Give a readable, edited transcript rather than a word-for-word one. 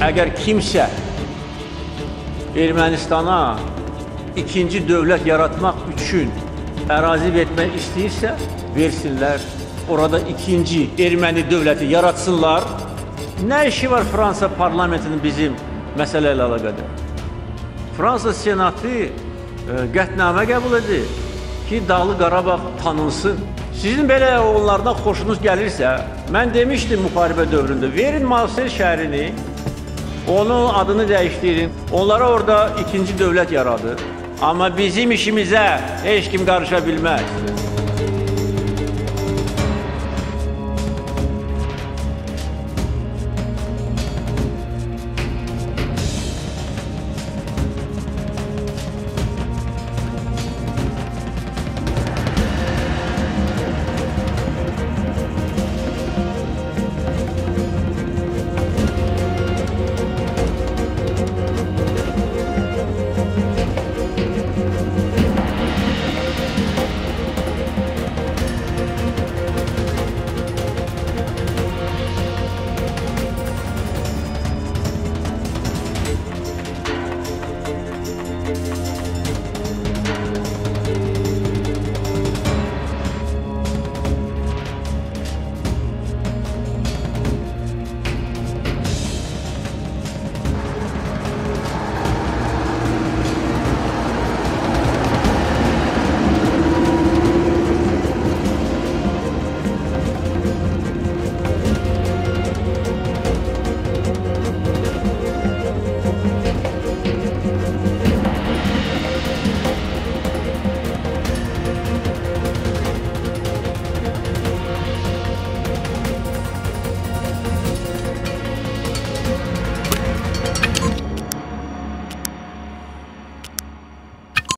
Əgər kimsə Ermənistana ikinci dövlət yaratmaq üçün ərazi vermək istəyirsə, versinlər. Orada ikinci erməni dövləti yaratsınlar. Nə işi var Fransa parlamentinin bizim məsələ ilə əlaqədar? Fransa senatı qətnamə qəbul edir ki, Dağlıq Qarabağ tanınsın. Sizin belə onlardan xoşunuz gəlirsə, mən demişdim müharibə dövründə, verin Marsel şəhərini, onun adını dəyişdirin, onlara orada ikinci dövlət yaradır. Amma bizim işimizə heç kim qarışa bilməz.